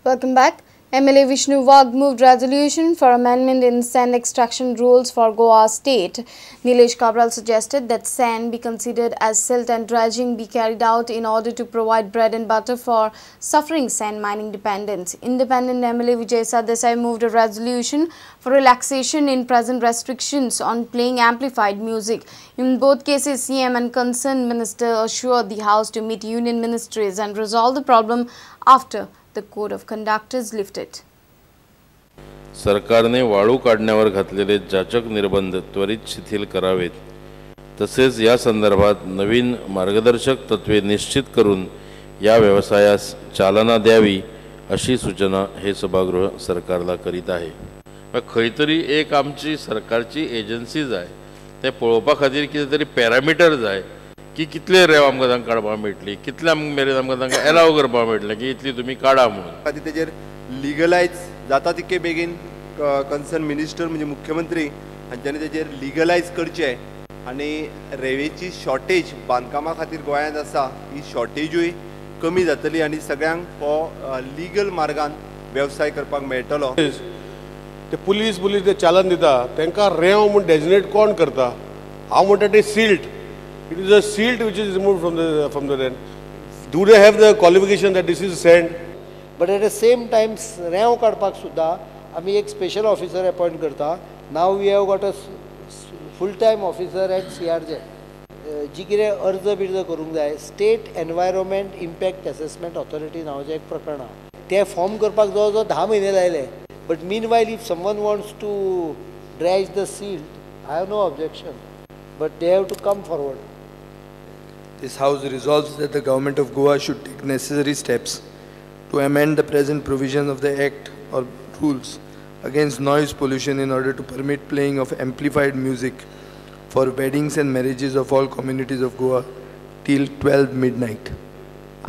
Welcome back. MLA Vishnu Wagh moved resolution for amendment in sand extraction rules for Goa state. Nilesh Cabral suggested that sand be considered as silt and dredging be carried out in order to provide bread and butter for suffering sand mining dependents. Independent MLA Vijay Sardesai moved a resolution for relaxation in present restrictions on playing amplified music. In both cases, CM and concerned minister assured the House to meet union ministries and resolve the problem after the code of conduct is lifted. सरकारने वाळू काढण्यावर घातलेले जाचक निर्बंध त्वरित शिथिल करावेत, तसेच या संदर्भात नवीन मार्गदर्शक तत्त्वे निश्चित करून या व्यवसायास चालना द्यावी अशी सूचना हे सभागृह सरकारला करीत आहे. खंय तरी एक आमची सरकारची एजन्सी जाय, ते पळोवपा खातीर कितें तरी पॅरामिटर जाय की कितले रेव आमकां तांकां काडपाक मेळटली, कितल्या मेरेन आमकां तांकां एलाव करपाक मेळटलें की इतली तुमी काडा म्हणून. खातीर तेजेर लिगलायज जाता तितके बेगीन कन्सर्न मिनिस्टर म्हणजे मुख्यमंत्री हांच्यांनी तेजेर लिगलायज करचें आनी रेवेची शॉर्टेज बांदकामा खातीर गोंयांत आसा ही शॉर्टेजूय कमी जातली आनी सगळ्यांक हो लिगल मार्गान वेवसाय करपाक मेळटलो. ते पुलीस पुलीस ते चालन दिता तांकां रेंव म्हूण डेजिग्नेट कोण करता? हांव म्हणटा ते silt. It is a silt which is removed from the land. Do they have the qualification that this is sand? But at the same time, रेंव काडपाक सुद्दां आमी एक स्पेशल ऑफिसर अपॉयंट करता. Now we have got a full time officer at CRZ. जी कितें अर्ज बिर्ज करूंक जाय, state environment impact assessment authority नांवाचें एक प्रकरण आहा, तें फॉर्म करपाक जवळ जवळ 10 म्हयने लायले. But meanwhile if someone wants to dredge the silt, I have no objection, but they have to come forward. This House resolves that the Government of Goa should take necessary steps to amend the present provision of the Act or rules against noise pollution in order to permit playing of amplified music for weddings and marriages of all communities of Goa till 12 midnight.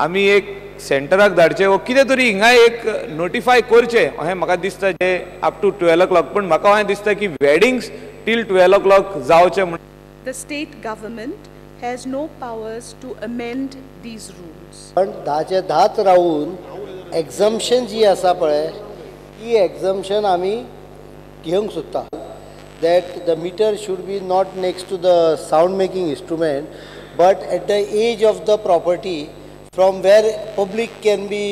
आमी एक सेंटराक धाडचें वो कितें तरी हिंगा एक notify करचें अशें म्हाका दिसता, जे अप टू 12 o'clock. पूण म्हाका अशें दिसता की वेडिंग्स टील 12 o'clock जावचें म्हूण. The state government has no powers to amend these rules. पण 10चे 10 रावून एक्झम्पशन जी आसा पळय, ही एक्झम्पशन आमी घेवंक सोदता. That the meter should be not next to the sound making instrument but at the edge of the property from where public can be.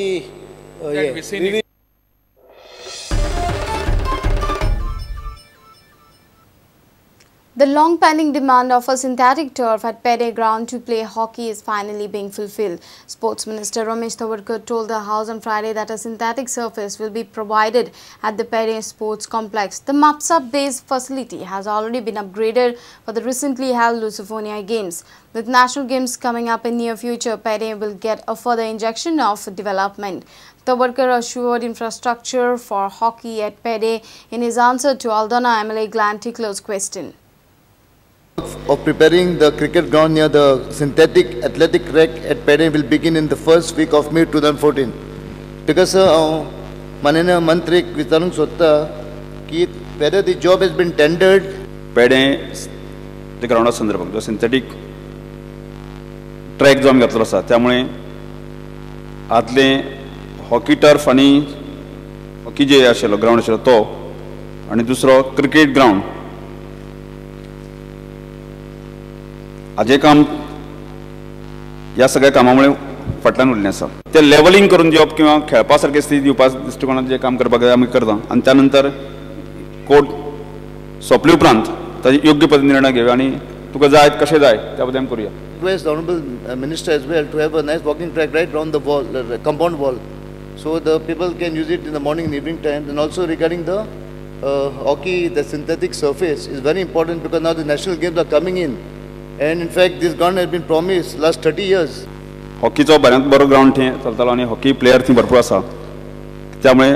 The long pending demand of a synthetic turf at Pedem ground to play hockey is finally being fulfilled. Sports Minister Ramesh Tawadkar told the House on Friday that a synthetic surface will be provided at the Pedem Sports Complex. The Mapsa-based facility has already been upgraded for the recently held Lusophonia Games. With national games coming up in near future, Pedem will get a further injection of development. Tawadkar assured infrastructure for hockey at Pedem in his answer to Aldona MLA Glenn Ticlo's question. Of preparing the cricket ground near the synthetic athletic track at Pedem will begin in the first week of May 2014. Because माननीय मंत्रीक विचारूंक सोदता की whether the job has been tendered. Pedem ते ग्रावंडा संदर्भात जो synthetic track जो आमी घातलेलो आसा त्यामुळे आदले हॉकी टर्फ आनी हॉकी जे आशिल्लो ग्रावंड आशिल्लो तो आनी दुसरो क्रिकेट ग्रावंड हाजें काम ह्या सगळ्या कामा मुळे फाटल्यान उरलें आसा. ते लेवलिंग करून दिवप किंवा खेळपा सारके स्थिती दिवपा दृश्टिकोणान जें काम करपाक जाय आमी करता आनी त्या नंतर कोर्ट सोंपले उपरांत ताजे योग्य पद्दतीन निर्णय घेवया आनी तुका जाय कशें जाय त्या पद्दतीन आमी करुया. Request the Honorable Minister as well to have a nice walking track right round the wall, the compound wall, so the people can use it in the morning and evening time. And also regarding the hockey, the synthetic surface is very important because now the national games are coming in, and in fact this ground has been promised last 30 years. हॉकीचो बऱ्यांत बरो ground थंय चलतालो आनी hockey player थंय भरपूर आसा, त्यामुळे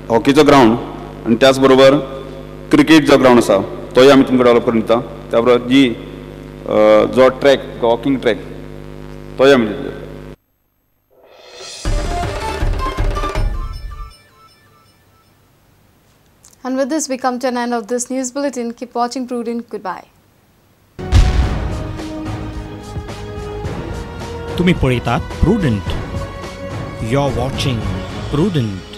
हॉकीचो ground आनी त्याच बरोबर क्रिकेट जो ग्रावंड आसा तोय आमी तुमकां डेवलप करून दिता. त्या बरोबर जी जो ट्रॅक वॉकिंग ट्रॅक तोय आमी दितले. And with this, we come to an end of this news bulletin. Keep watching Prudent. Goodbye. तुम्ही पळयतात Prudent. You're watching Prudent.